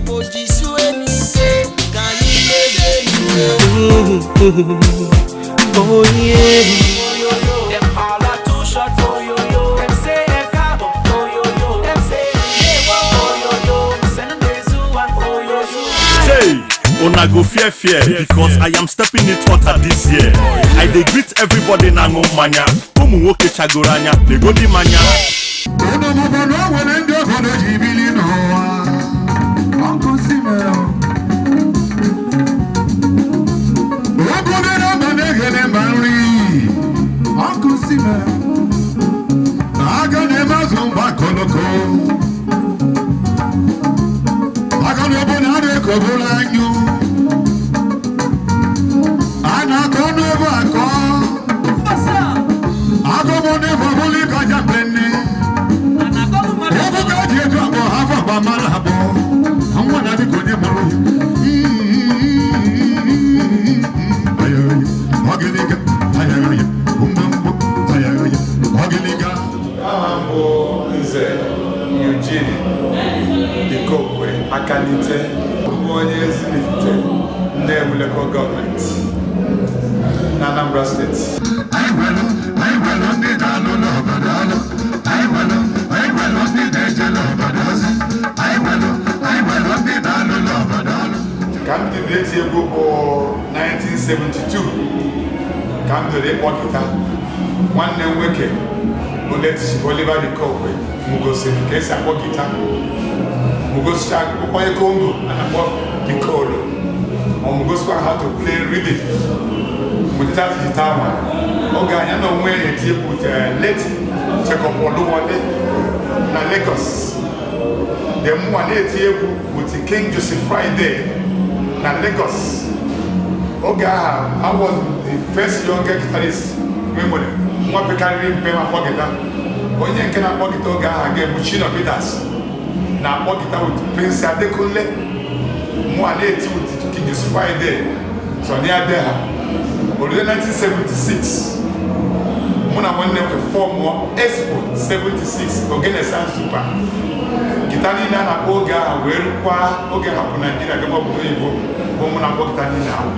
Igbo jisiwe n'ike ka anyị mezie n'ihe. Oh yeah. Dem holla too short, oh yo yo. Dem say ekabo, oh yo yo. Dem say ndewo, oh yo yo. Send oh yo yo. Hey, una go fear fear because I am stepping it hotter this year. I dey greet everybody na-aṅụ mmanya. Ụmụ nwoke chagoro anya, legodi mmanya. Unu mụbụ na o nwere ndị obodo ji bili n'ụwa. Ọkụ si mere. Obodo na mba na-egene mba nri. Ọkụ si mere. Aga na-eme azụ mgba koloko. Aga na obodo a na-ekobụla anyụ. A na-akọ n'ebe akọ. Agụmụ n'ebe ọbụla ịkọja mgbe nne. Egwu ka eji eju abụọ ha afọ agba mara abụọ. Nwa na dịka onye mụrụ ya. Ọgịnịga, ayagaya, mgbamgbọ, ayagaya, ọgịnịga. Aha m bụ Nze Eugene Dikokwe Akanite, bụ onye Ezinifite, Nnewi Local Government na Anambra Steeti. Anyị nwere ndị na-alụ n'obodo ọlụ. Anyị nwere ndị na-eje n'obodo ozi. Anyị nwere ndị na-alụ n'obodo ọlụ. Ka m bidoro iti egwu bụ 1972 ka m bidoro ịkpọ guitar. Nwanne m nwoke bụ late Chief Oliver Dikokwe mụ gosiri ka esi akpọ guitar, mụ gosicha onye Congo a na-akpọ Dikolo, ma mụ gosikwa how to play rhythm. Mụtata guitar nwa oge anya na onwe ya na-eti egwu with late Jacob Oluwole na Lagos. The mụnwa na-eti egwu with King Joseph Friday na Lagos. Oge ahụ, I was the first young guitarist e nwere, nwa pekarịrị mpe ma akpọ guitar. Onye nke na-akpọ guitar oge ahụ ga-ebu Chino Peters na-akpọ guitar with Prince Adekunle. Mụnwa na-eti with King Joseph Friday, Sunny Adeha. Olùdé 1976, mụ na nwanne m formụọ Expo 76 Ogene Sound Super. Guitar niile a na-akpọ oge ahụ wee rukwa oge hapụ Naijiria gaba obodo oyibo bụ mụ na-akpọ guitar niile ahụ.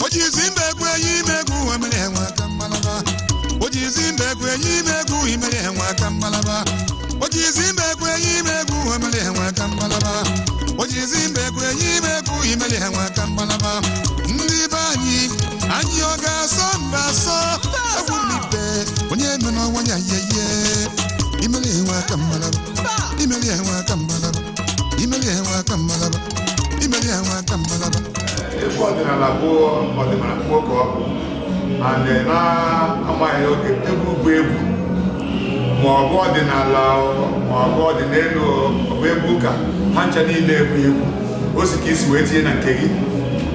Ojizi mba egwu enyi ime egwu emere enwe aka mmalaba. Ojizi mba egwu enyi ime egwu imere enwe aka mmalaba. Ojizi mba egwu enyi ime egwu emere enwe aka mmalaba. Ojizi mba egwu enyi ime egwu imere enwe aka mmalaba. Ndị be anyị, anyị ọ ga-asọ mba asọ egwu n'ibe onye mere ọnwa ya yeye imere enwe aka mmalaba, imere enwe aka mmalaba, imere enwe aka mmalaba, imere enwe aka mmalaba. Egwu ọdịnala bụ ọdịnala kwuo ka ọ bụ and na-amaghị oge egwu bụ egwu, ma ọ bụ ọdịnala, ma ọ bụ ọdịnelu, ọ bụ egwu ụka, ha ncha niile egwu egwu o si ka isi wee tinye na nke gị,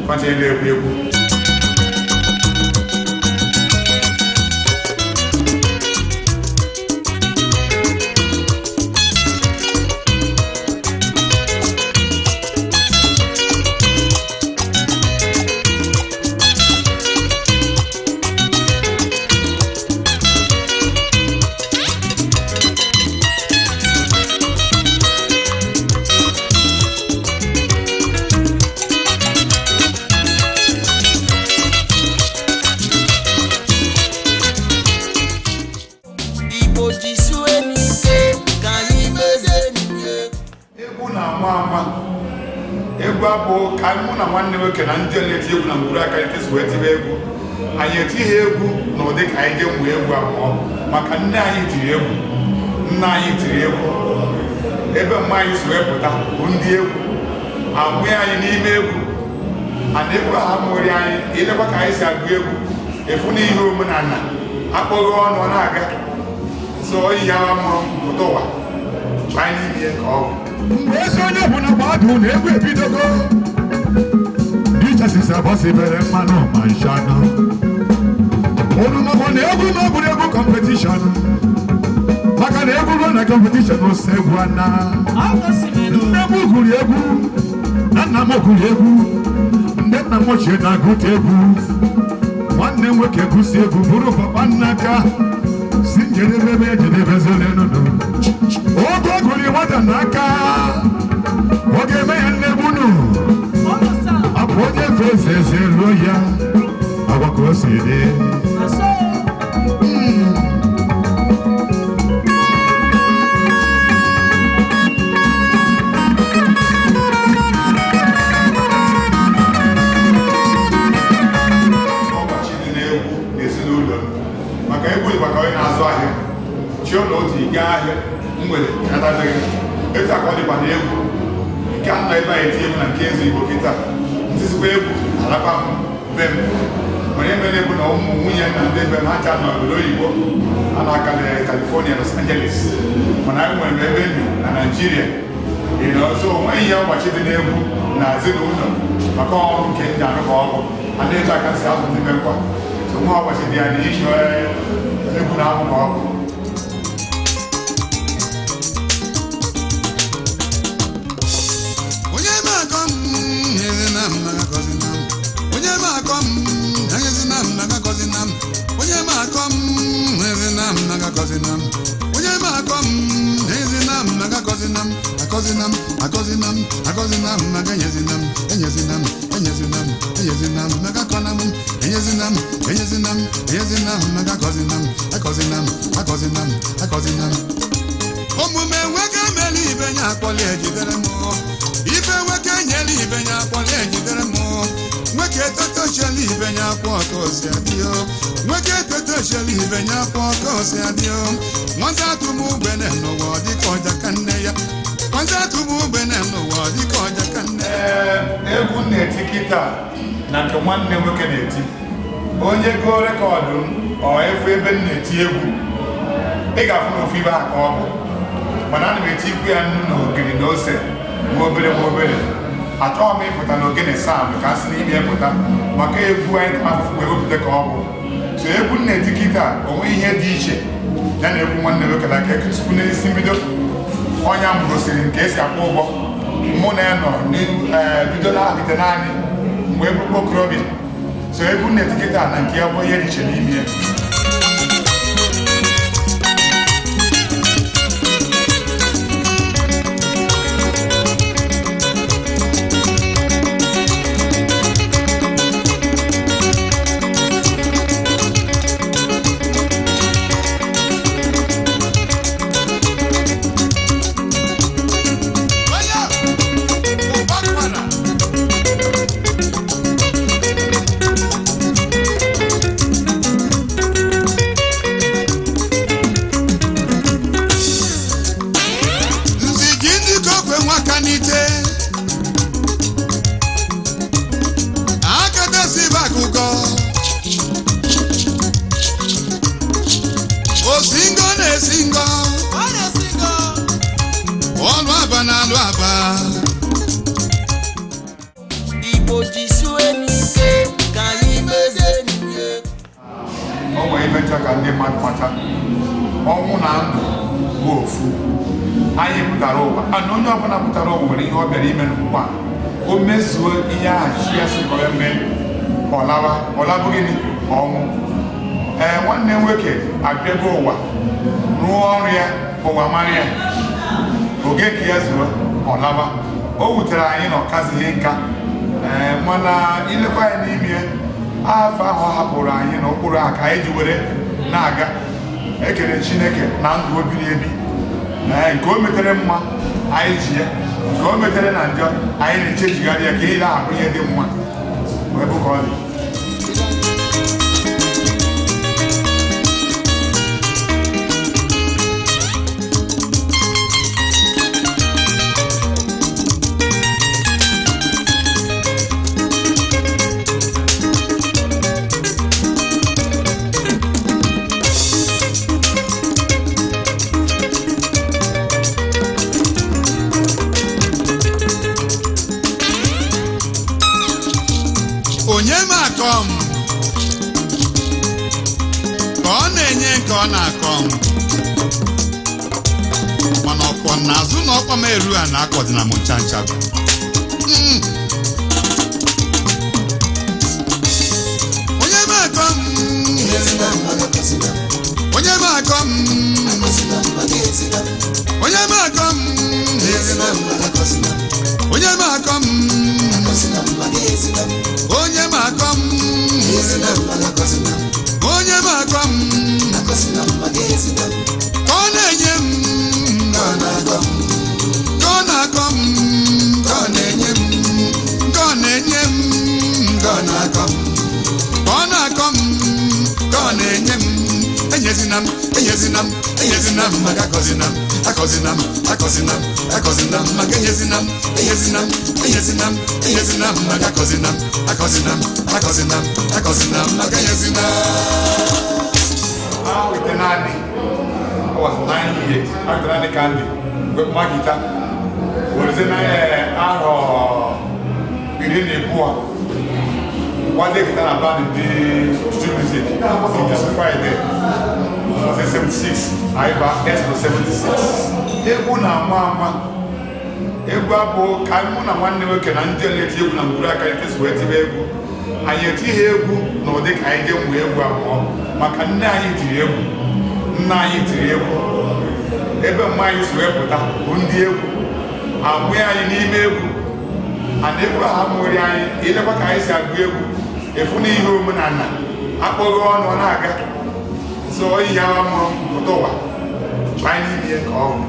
ha ncha niile egwu egwu. Igbo jisiwe n'ike ka anyị mezie n'ihe. Egwu na-ama ama, egwu abụ ka mụ na nwanne nwoke na ndị na-eti egwu na mkpụrụ aka esi wee tibe egwu. Anyị etighi egwu na ụdị ka anyị jee mụọ egwu abụọ, maka nne anyị tiri egwu, nna anyị tiri egwu, ebe mma anyị si wee pụta bụ ndị egwu amụọ anyị n'ime egwu. Ana egwu ahụ amụghị anyị, ilekwa ka anyị si agụ egwu efu na ihe omenala akpọghị ọnụ ọ na-aga so ihe ahụ mụrụ pụta ụwa anyị n'ime ihe ka ọ bụ. Mgbe ezi onye ọbụla gbadụ na egwu ebidogo ichesisa bọsibere mmanụ ma nshanụ unu makwa na egwu ma bụrụ egwu competition, maka na egwu ruo na competition ose egwu ana. Nne m gụrụ egwu na nna m gụrụ egwu, ndị nna m ochie na-agụta egwu nwanne. Nwanne m nwoke gụsi egwu bụrụ papa nnaka si njedebe ebe ejedebezole nụnụ. Oge ọ gụrụ nwata n'aka, ọ ga-eme ya nnegbunu. Ọ bụ onye fe eze eze ruo ya, agwa ka o si dị. Ọgbachi dị n'egwu n'ezinụlọ m, maka egwu dị maka onye na-azụ ahịa chio na otu ị gaa ahịa mgbede natabeghị etu a ka ọ dịkwa na egwu nke a nọ ebe a eti egwu na nke eze Igbo kịta ntịzikwa egwu alakwa m be m. Mana emere bụ na ụmụ nwunye na ndị be m ha cha nọ obodo oyibo a na-aka na California, Los Angeles, mana anyị nwere m ebe m bi na Naijiria. So onweghị ihe ọgbachi dị n'egwu na ezinụlọ, maka ọrụ nke ndị arụ ka ọ bụ a na-eji aka si azụ ndị mekwa. So nwa ọgbachi dị ya na ihe egwu na abụ ka ọ bụ. Onye na-akọ m nyezi na m na-agọzi na m. Onye na-akọ m nyezi na m na-agọzi na m. Onye na-akọ m nyezi na m na-agọzi na m. Onye na-akọ m nyezi na m na-agọzi na m. Agọzi na m, agọzi na m, agọzi na m, na-enyezi na m, enyezi na m, enyezi na m, enyezi na m, na-agakọ na m, enyezi na m, enyezi na m, enyezi na m, na-agọzi na m, agọzi na m, agọzi na m, agọzi na m. Omume nwoke mere ibe ya akpọla ejidere m. Ife nwoke nyere ibe ya akpọla ejidere m. Nwoke totochiela ibe ya akwa ọka osi adịo. Nwoke totochiela ibe ya akwa ọka osi adịo. Nwata atụm ugbene n'ụwa ọ dịka ọja ka nne ya. Nwata atụm ugbene n'ụwa ọ dịka ọja ka nne ya. Ee, egwu m na-eti kịta na nke nwanne nwoke na-eti, onye gụọ record m ọ efu ebe m na-eti egwu, ị ga-afụ na ofu ibe a ka ọ bụ, mana ana m etikwu ya nnu na ogiri na ose nwa obere nwa obere. Achọghị m ịpụta na ogene sound ka a sị n'ime ya pụta, maka egwu anyị ta afụfụ wee wepụta ka ọ bụ. So egwu m na-eti kịta onwe ihe dị iche ya na egwu nwanne nwoke na nke tupu n'isi mbido. Ọnya m gosiri nke esi akwụ ụgbọ mụ na ya nọ bido na ahụite naanị mgbe egwu okorobịa. So egwu m na-eti kịta na nke ya bụ ihe dị iche n'ime ya. Onye ụba kwara. Nziji ndị kokwe nwaka n'ite akadesibe akụkọ osingo na-esingo ọlụ aba na alụ aba. Igbo jisue n'ike ka anyị mezie n'ihe. O nwere ife nchọ ka ndị mmadụ mata, ọnwụ na ndụ bụ ofu. Anyị pụtara ụwa ana onye ọbụla pụtara ụwa nwere ihe ọ bịara ime n'ụwa. O mezuo ihe ahụ chi ya sị ka ya mee, ọ lawa. Ọ labụ gịnị? Ọnwụ. Ee, nwanne m nwoke abịago ụwa rụọ ọrụ ya, ụwa mara ya, oge ka ya zuo, ọ lawa. O wutere anyị na ọ kazighị nka. Ee, mana ilekwa ya n'ime ya, afọ ahụ ọ hapụrụ anyị na ụkpụrụ a ka anyị ji were na-aga. Ekele Chineke na ndụ o biri ebi. Ee, nke o metere mma anyị ji ya, nke o metere na njọ anyị na-echejigharị ya ka ile ahụ ihe dị mma wee bụ ka ọ dị. Onye ma akọ m ka ọ na-enye nke ọ na-akọ m, mana ọkwọ n'azụ na ọkwa m eru a na-akọdịna m ncha ncha. Onye ma akọ m. Enyezina m, enyezina m, enyezina m maka akọzina m, akọzina m, akọzina m, akọzina m maka enyezina m, enyezina m, enyezina m, enyezina m maka akọzina m, akọzina m, akọzina m, akọzina m maka enyezina. Ahụ itenaanị, I was 9 years. Ahụ itenaanị ka ndị wepụma gita werezie na ahọ 12 gwazie gita na band ndị Juju Music this Friday was in 76. Anyị ba Expo 76. Egwu na-ama ama, egwu abụ ka mụ na nwanne nwoke na ndị na-eti egwu na mkpụrụ aka etesi wee tibe egwu. Anyị etighi egwu na ụdị ka anyị jee mụọ egwu abụọ, maka nne anyị tiri egwu, nna anyị tiri egwu, ebe mma anyị si wee pụta bụ ndị egwu amụghị anyị n'ime egwu. Ana egwu ahụ amụghị anyị, ilekwa ka anyị si agụ egwu efu na ihe omenala akpọghị ọnụ ọ na-aga. So ihe ahụ mụrụ pụta ụwa chụọ anyị n'ime ihe ka ọ bụ.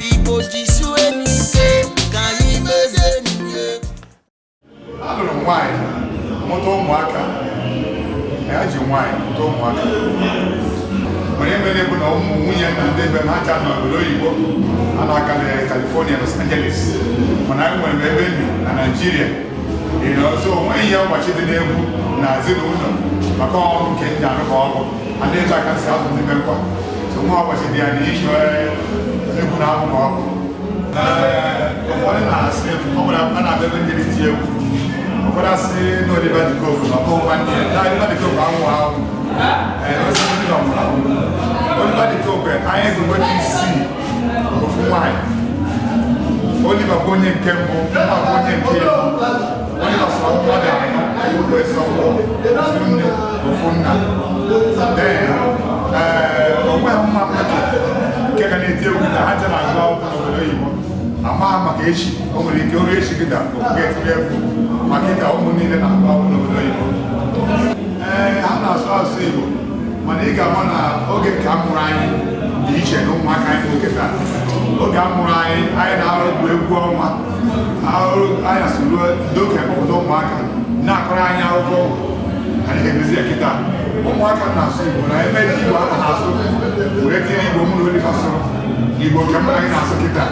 Igbo jisie n'ike ka anyị mezie n'ihe. Alụrụ m nwaanyị, mụta ụmụaka. Ya ji nwaanyị mụta ụmụaka, mana emere bụ na ụmụ nwunye na ndị be m ha cha n'obodo oyibo a na-aka na California, Los Angeles, mana anyị nwere m ebe nri na Naijiria ịrị ọzọ. Onweghị ihe ọgbachi dị n'egwu na ezinụlọ, maka ọrụ nke m ji arụ ka ọrụ a na-eji aka si azụ ndị be nkwa. So nwa ọgbachi dị ya na ihe egwu na abụ ka ọ bụ. Ụfọdụ na-asị ọ bụla a na-abịa ebe ndị na-eti egwu, ụfọdụ asị na Oliver De Coque na ọ bụghị nwanne ya, na Oliver De Coque anwụ anwụ. Ee, osi Oliver nwụrụ anwụ. Oliver De Coque, anyị bụ nwoke isii, ofu nwaanyị. Oliver bụ onye nke mbụ, nwa bụ onye nke ya. Oliver sọ mmadụ anọ wee sọ ofu nne, ofu nna. Then onweghị mma mmadụ nke ga na-eti egwu na ha je na-agụ akwụkwọ n'obodo oyibo. Amaghị maka echi, o nwere ike oru echi kịta ga-etinye egwu, maka ịta ụmụ niile na-agụ akwụkwọ n'obodo oyibo. Ee, ha na-asụ asụsụ Igbo, mana ị ga-ama na oge nke a mụrụ anyị dị iche na ụmụaka anyị nwoke taa. Oge a mụrụ anyị, anyị na-arụ bụ egwu ọnwa arụ anyị asụruo ndị okenye kpọpụta ụmụaka na-akọrọ anyị akụkọ. Anyị ga-emezi ya kịta ụmụaka na-asụ Igbo na ebe dị Igbo a na-asụ wee tinye Igbo mụ na Oliver sụrụ Igbo nke mụ na gị na-asụ kịta,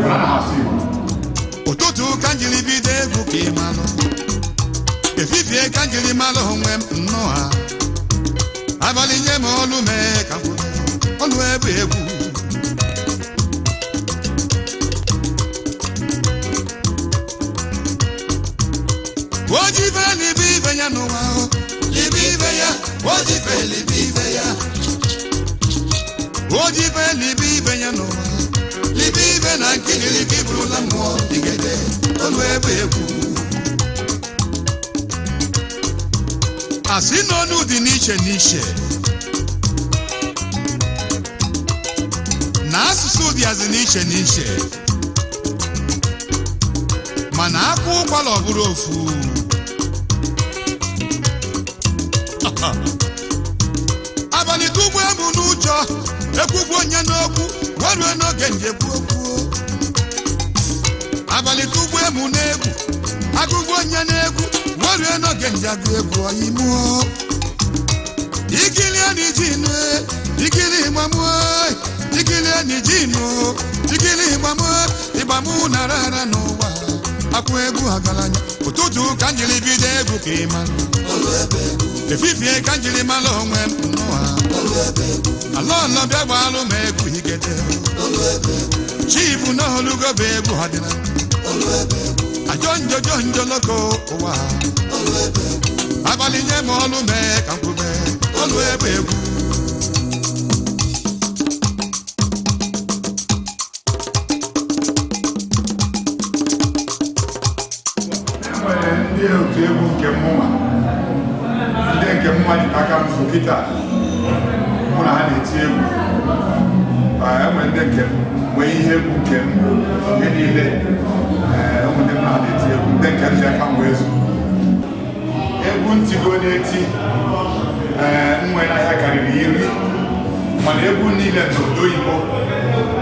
mana a na-asụ Igbo. Ụtụtụ ka m jiri bido egwu ka ị malụ, efifie ka m jiri malụ onwe m nnọọ ha, abalị nye m ọlụ mee ka m kwụrụ ọlụ ebe egwu. Ojife libe ibe ya n'ụwa o, libe ibe ya, ojife libe ibe ya, ojife libe ibe ya n'ụwa, libe ibe na nkiri ka ịbụrụla mmụọ igede olu ebe egwu. Asị na ọnụ dị n'iche n'iche na asụsụ dịazị n'iche n'iche, mana akwụ ụkwara ọ bụrụ ofu. Abalị tụgbu egbu n'ụjọ ekwugbu onye n'okwu werue n'oge njekwu okwu. Abalị tụgbu egbu n'egwu agụgbu onye n'egwu werue n'oge njagụ egwu ọyimụọ ikilie na iji nụ ikili ịgbamụọ ikilie na iji nụ ikili ịgbamụọ ịgbamụ nara ara n'ụwa akwụ egwu agalanya. Ụtụtụ ka njiri bido egwu ka ị mara, efifie ka njiri mara onwe m nnọọ ala ọlọ bịa gbaalụ m egwu igede chifu n'olugo bụ egwu ọdịnala. Ajọ njọ jọ njọ loko ụwa. Abalị nye m ọlụ mee ka m kwube olu ebe egwu. Enwere ndị otu egwu nke mụnwa, ndị nke mụnwa ji aka nzu kịta mụ na ha na-eti egwu. Enwere ndị nke m nwee ihe egwu nke m, ihe niile. Ụmụ ndị mụ na ha na-eti egwu, ndị nke m ji aka m wee zu egwu ntigo na-eti. Ee, m nwere ahịa karịrị 10, mana egwu niile n'obodo oyibo.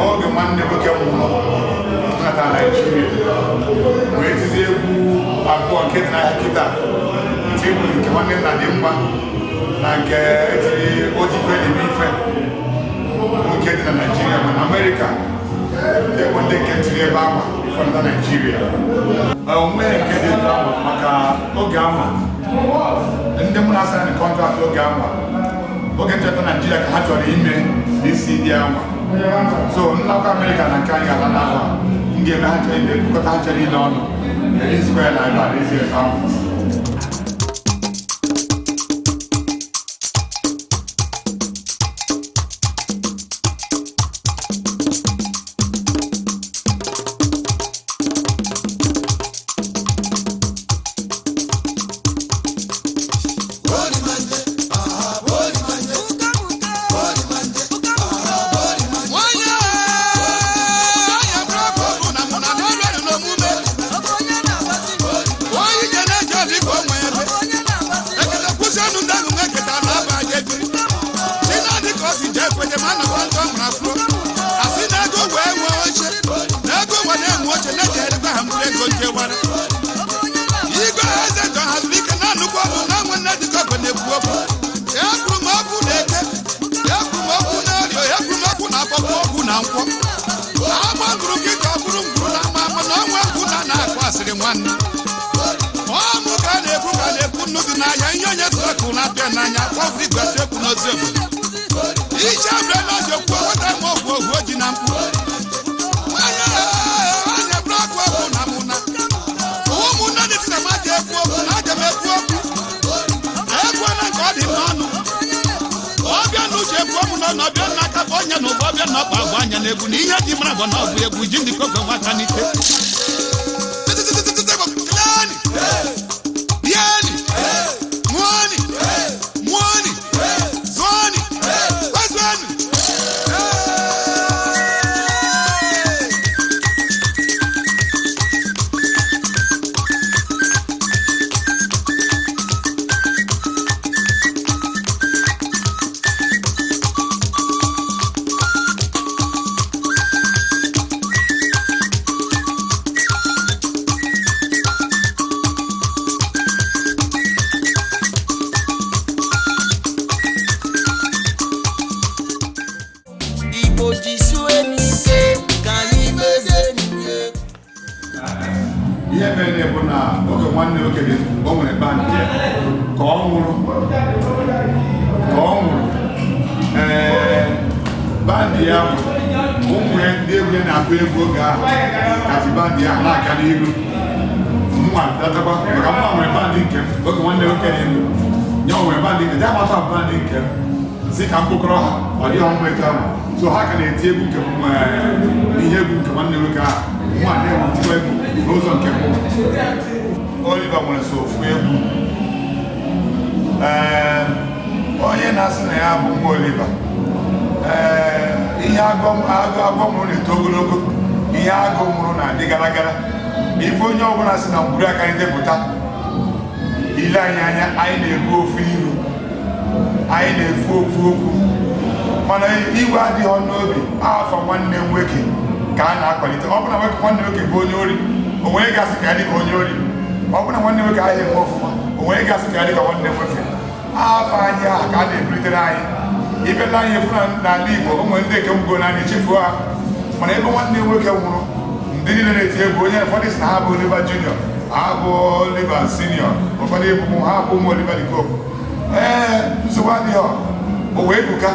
Oge nwanne nwoke nwụrụ, nata Naijiria wee tizie egwu abụọ nke dị n'ahịa kịta, tibụ nke nwanne nna dị mma na nke etiri oji ife dị ife bụ nke dị na Naijiria. Mana Amerịka, egwu ndị nke tiri ebe ahụ ifọnata Naijiria onwe nke dị etu ahụ, maka oge ahụ ndị mụ na-asa na contract, oge ahụ oge ncheta Naijiria ka ha chọrọ ime DCD ahụ. So nnakọ Amerịka na nke anyị ga-ala n'afọ a, m ga-eme ha chọrọ ime bukọta ha chọrọ ile ọnụ elizikwa ya na ebe a n'ezi ebe ahụ. Onye anya bụrụ ọkụ na mụ na n'ọrụ elu n'omume. Onye ije na-eje ọdị ka o nwee ebe. Ekele kwụsị ọnụ ndị ahụ nweketa na aba aja ebiri. Si na dị ka ọ si jee kwenye ma anọkwa ndị ọ mụrụ afụrụ. Asị na ego wee nwee oche. Na ego wee na-enwe oche na-eji erikwa ha mkpụrụ ego nchewara. Igwe eze jọ haziri ike na nnukwu ọgwụ na nwe nne dịka ọgụ na-ekwu okwu. Ya kwuru m okwu na eke. Ya kwuru m okwu na orio. Ya kwuru m okwu na afọ kwuo okwu na nkwọ. Agba ngwuru gị ka ọ bụrụ ngwuru na ama ama na ọnwa ngwu na na-akụ asịrị nwanne. Ọmụ ka a na-ekwu ka a na-ekwu nnu dị n'ahịa ihe onye tụrụ akụ na-apịa n'anya kpọfuru igwe atụ ekwu n'ozi obodo. Iche abịa n'ozi okwu nweta ma ọgwụ ogwu oji na mkpu. Onye anya bụrụ ọkụ ọkụ na mụ na. Ụmụnne dị sị na m aja ekwu okwu na aja m ekwu okwu. Ekwuona nke ọ dị n'ọnụ. Ọbịa n'uche ekwu ọmụ n'ọnụ, ọbịa n'aka bụ ọnya na ụba, ọbịa na ọkpa agwa anya na egwu na ihe ji mara bụ na ọ bụ egwu ji ndị kogwe nwata n'ike. Klani! Bieni! Muoni! Muoni! Zoni! Kwezuenu! Hey! Igbo jisie n'ike ka anyị mezie n'ihe. Ihe mere bụ na oge nwanne nwoke dị, o nwere band ya ka ọ nwụrụ, ka ọ nwụrụ, ee, band ya bụ ụmụ ya, ndị egwu ya na-akụ egwu oge ahụ kachi band ya na-aga n'iru. Mụnwa datakwa maka mụnwa nwere band nke m oge nwanne nwoke dị ndụ ya, o nwere band nke ya, mata band nke m si ka m kpokọrọ ha, ọ dịghị mma etu ahụ. So ha ka na-eti egwu nke m, n'ihe egwu nke nwanne nwoke ahụ, mụnwa na-enwetikwa egwu n'ụzọ nke mụ. Oliver nwere so ofu egwu. Ee, onye na-asị na ya bụ nwa Oliver, ee, ihe agụ agụ agwọ mụrụ na-eto ogologo, ihe agụ mụrụ na-adị gara gara. Ife onye ọbụla si na ngwuru aka anyị depụta ile anyị anya, anyị na-ebu ofu iru, anyị na-efu ofu okwu, mana iwe adịghị n'obi. Afọ nwanne m nwoke ka a na-akwalite. Ọ bụrụ na nwoke nwanne nwoke bụ onye ori, o nwere gasị ka ya dị ka onye ori. Ọ bụrụ na nwanne nwoke ahịa eme ọfụma, o nwere gasị ka ya dị ka nwanne nwoke. Afọ anyị ahụ ka a na-ebulitere anyị ibela anyị efu n'ala Igbo. Ụmụ ndị nke mgo na echefuo ha, mana ebe nwanne nwoke nwụrụ, ndị niile na-eti egwu, onye ụfọdụ si na ha bụ Oliver Junior, ha bụ Oliver Senior, ụfọdụ bụ ha bụ ụmụ Oliver De Coque. Ee, nsogbu adịghị. O wee buka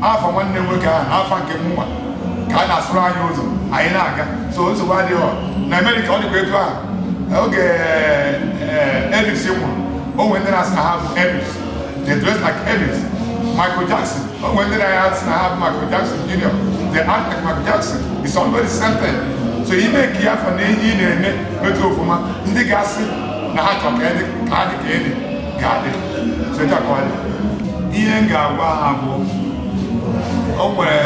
afọ nwanne nwoke ahụ na afọ nke mụnwa ka a na-asụrụ anyị ụzọ anyị na-aga. So nsogbu adịghị. Na Amerịka ọ dịkwa etu ahụ. Oge Elvis nwụrụ, o nwere ndị na-asị na ha bụ Elvis, they dress like Elvis. Michael Jackson, o nwere ndị na-asị na ha bụ Michael Jackson Jr., they act like Michael Jackson. It's always the same thing. So ime ka ya afọ na ihe ị na-eme metụ ofụma, ndị ga-asị na ha chọrọ ka ịdị ka adị ka ịdị ga-adị. So etu a ka ọ dị. Ihe m ga-agwa ha bụ, o nwere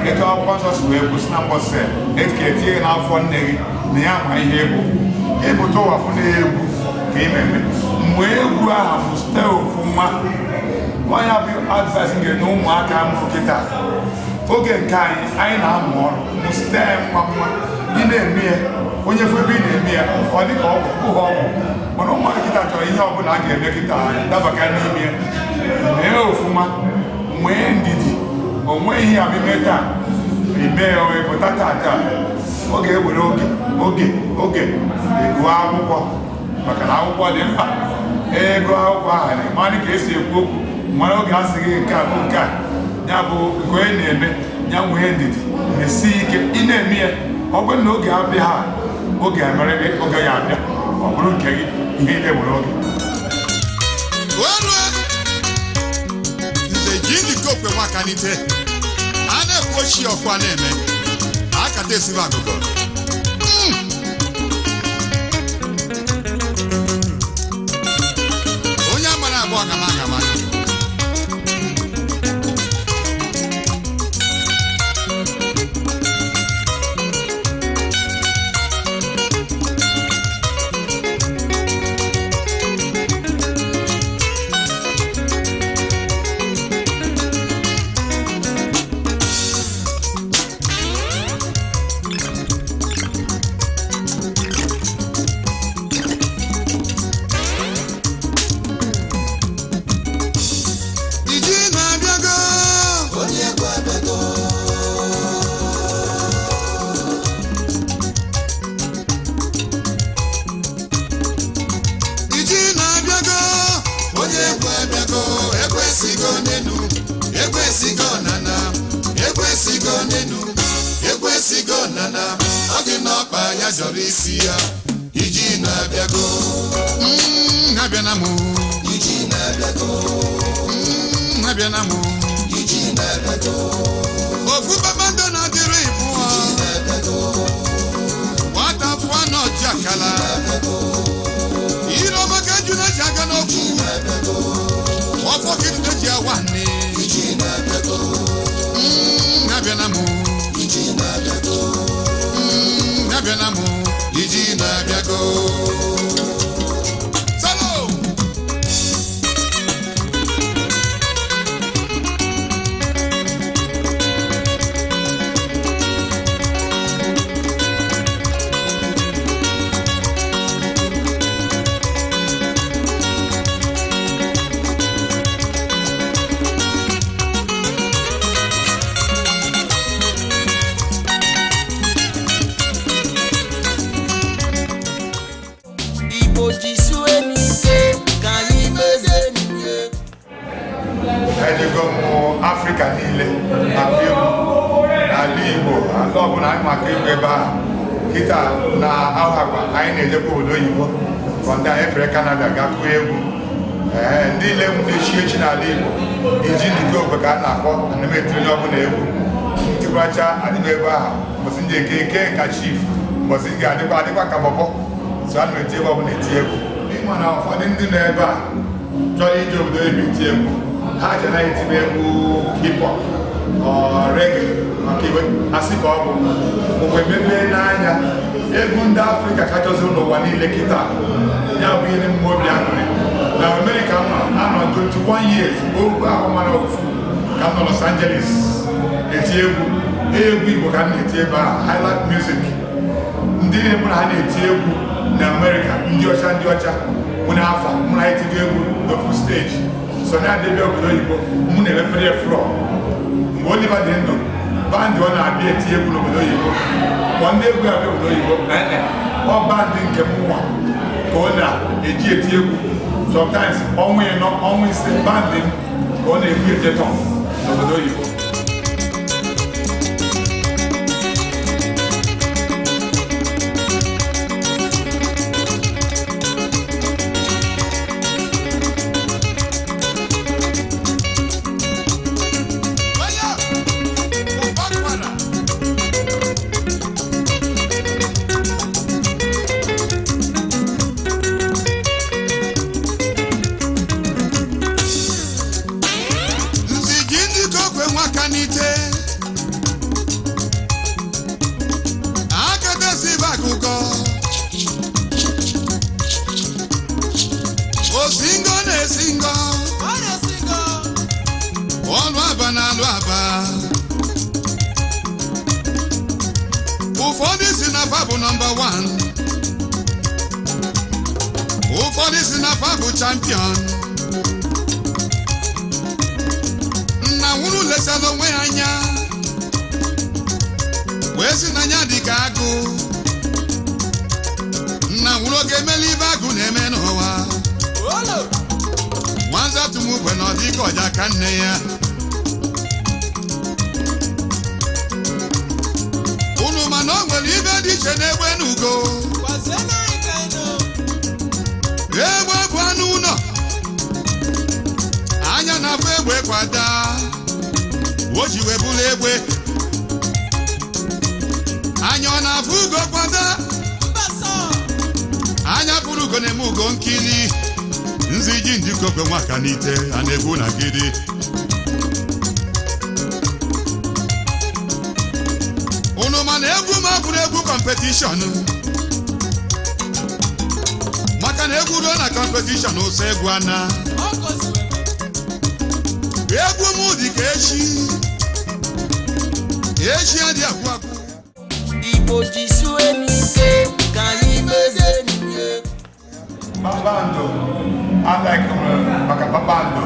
etu Akwụkwọ Nsọ si wee kwụsị na mbọsị etu ka etinye gị n'afọ nne gị na ya ma ihe egwu ịpụta ụwa fụ na egwu ka ị meme mgbe egwu ahụ bụ site ofu nwa onye bụ advice nke na ụmụaka mụrụ kịta. Oge nke anyị, anyị na-amụ ọrụ mụ site nwa nwa ị na-eme ya, onye fụ ebe ị na-eme ya, ọ dị ka ọgwụ ụgha ọgwụ. Mana ụmụaka kịta chọrọ ihe ọbụla a ga-eme kịta dabaka n'ime ya. Mee ofụma, nwee ndidi. O nweghị ihe abịa taa ime ya pụta taa taa, ọ ga-ewere oge oge oge ego akwụkwọ, maka na akwụkwọ dị mkpa. Ego akwụkwọ ahụ na ịmarị ka esi ekwu okwu, mara oge a sị gị nke a bụ nke a, ya bụ nke onye na-eme ya. Nwee ndidi, mesie ike ị na-eme ya. Ọ bụrụ na oge abịa ha, oge emere gị, oge ya abịa, ọ bụrụ nke gị. Ihe niile nwere oge. Orue nze ji ndị kokwe nwakanite a na-ekwu ochie ọkwa na-eme akata esibe agụgọ. Onye amara abụọ gama agama. Iji na-abịago. Onye egwu abịago. Iji na-abịago. Onye egwu abịago. Ekwesịgo n'enu, ekwesịgo nana, ekwesịgo n'enu, ekwesịgo nana. Ọ dị n'ọkpa ya zọrọ isi ya. Iji na-abịago. Abịana m. Iji na-abịago. Abịana m. Iji na-abịago. Ofu kpakpando na-adịrị ịbụọ. Na-abịago. Nwata fụọ n'ọchị akala ire ọma ka eju na-eji aga n'okwu. Na-abịago. Ọfọ kịtị ji awa nne. Iji na-abịago. Abịana m. Iji na-abịago. Abịana m. Iji na-abịago. Salo. Igbo jisue n'ike ka anyị mezie n'ihe. Ejego m Afrịka niile akụ egwu n'ala Igbo, ala ọbụla anyị maka egwu ebe ahụ kịta na ahụ agwa anyị na-ejekwa obodo oyibo. Fọndị anyị efere Kanada ga kụọ egwu. Ee, ndị ile m na-echi echi n'ala Igbo, iji ndike ogbe ka a na-akpọ. Ana m etiri onye ọbụla egwu ntịkwacha adị m ebe ahụ. Mbọsị ndị eke eke nka chief, mbọsị ga-adịkwa adịkwa ka bọbọ. So ana m eti ebe ọbụla eti egwu. Ịma na ụfọdụ ndị nọ ebe a chọrọ ije obodo oyibo iti egwu, ha chere etinye egwu hip hop ọ reggae maka iwe asị ka ọ bụ mgbe mepee n'anya. Egwu ndị Afrịka kachasị n'ụwa niile kịta, ya bụ ihe mmụọ obi aṅụrị. Na Amerịka nọ anọ 21 years ogwu ahụ, mara ofu ka m nọ Los Angeles eti egwu. Egwu Igbo ka m na-eti ebe a, highlife music. Ndị niile mụ na ha na-eti egwu na Amerịka, ndị ọcha, ndị ọcha mụ na afa mụ na ha etigo egwu n'ofu stage. So na adịbịa obodo oyibo, mụ na-emepere ya floor. Mgbe Oliver dị ndụ, band ọ na-abịa eti egwu n'obodo oyibo, kpọọ ndị egwu abịa obodo oyibo. Ee, ọ band nke m nwa ka ọ na-eji eti egwu. Sometimes ọnwa 4, ọnwa 5, band m ka ọ na-egwu ejetọ n'obodo oyibo. Ụfọdụ si na fa bụ number 1, ụfọdụ si na fa bụ champion. Nna nwụrụ lesala onwe ya anya wee sị na ya dị ka agụ. Nna nwụrụ oge emela ibe agụ na-eme n'ụwa. Nwanza tụmugbe na ọ dị ka ọja ka nne ya. Unu ma na o nwere ibe dị iche n'egbe na ugo. Egbe bụ anụ ụlọ, anya na-afụ egbe kwada, o ji wee bụrụ egbe. Anya ọ na-afụ ugo kwada, anya fụrụ ugo na-eme ugo nkiri. Nzi ji ndị kokwe nwaka n'ite a na-egwu na gidi. Unu ma na egwu ma bụrụ egwu competition, maka na egwu ruo na competition ụsọ egwu ana. Egwu m dị ka echi, echi adị agwụ agwụ. Igbo jisue n'ike ka anyị mezie n'ihe. Kpakpando alaik maka kpakpando,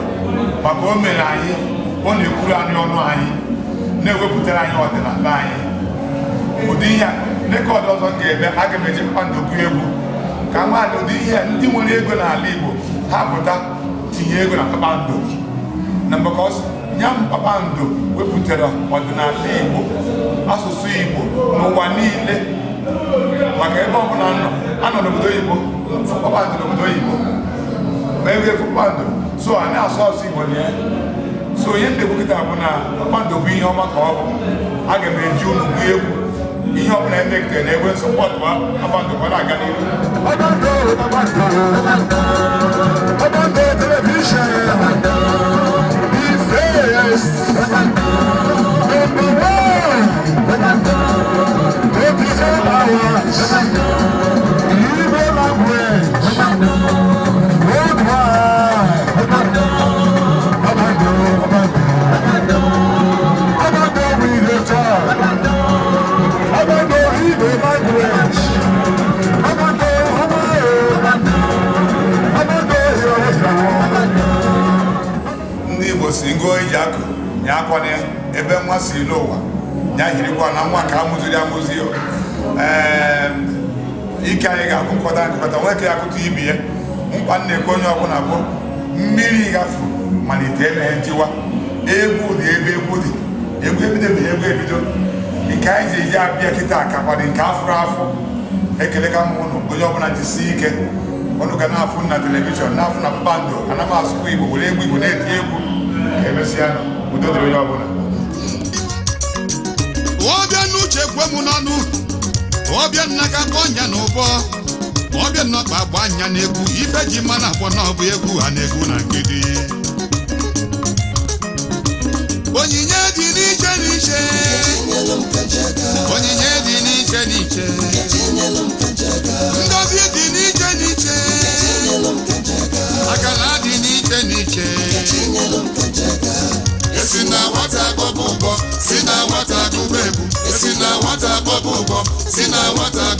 maka o mere anyị, ọ na-ekwuru anyị ọnụ anyị, na-ewepụtara anyị ọdịnala anyị. Ụdị ihe a rekọdụ ọzọ m ga-eme, aga m eji kpakpando gụọ egwu ka nwaanyị. Ụdị ihe a, ndị nwere ego n'ala Igbo ha pụta tinye ego na kpakpando na because ya m kpakpando wepụtara ọdịnala Igbo, asụsụ Igbo n'ụwa niile. Maka ebe ọbụla nọ, anọ n'obodo oyibo fụ kpakpando, n'obodo oyibo ma ebe fụ kpakpando, so a na-asụ asụsụ Igbo na ya. So ihe ndị kịta bụ na kpakpando bụ ihe ọma ka ọ bụ. Aga m eji unu gụọ egwu ihe ọbụla emegidere na egwe nsọpọtụ kpakpando ka ọ na-aga n'ihu. Kpakpando television, the first, number one, 24 hours, Igbo language, worldwide. Kpakpando, Kpakpando, Kpakpando we dey talk. Kpakpando Igbo language. Kpakpando ọma. Kpakpando here. Ndị Igbo si ngụọ iji akụ nye akwana ya ebe nwa si n'ụwa ya hirikwa na nwa ka amụziri amụzi. Ee, ike anyị ga-abụ nkọta nkọta nwee ka ya akụta ibi ya mkpa. M na-ekwe onye ọbụla bụ mmiri gafu malite emeghe ntiwa. Egwu dị ebe egwu dị, egwu ebidobeghị, egwu ebido. Nke anyị ji eji abịa kịta kakwado nke afụrụ afụ. Ekele ka m ụnụ, onye ọbụla jisie ike. Ụnụ ga na-afụ na television, na-afụ na kpakpando. Ana m asụkwa Igbo, were egwu Igbo na-eti egwu. Ka emesịa, udo dịrị onye ọbụla. Ọbịa n'uche kwe m n'ọnụ, ọbịa nna ka kpọ nya n'ụbọ, ọbịa nnọkpa agba anya n'egwu. Ife ji mma na akpọ na ọ bụ egwu ha na-egwu na nkidi. Onyinye dị n'iche n'iche, onyinye dị n'iche n'iche, ngọzi dị n'iche n'iche, akala dị n'iche n'iche. Esi na nwata kpọbụ ụbọ, si na nwata gụba egwu. Esi na nwata kpọbụ ụbọ, si na nwata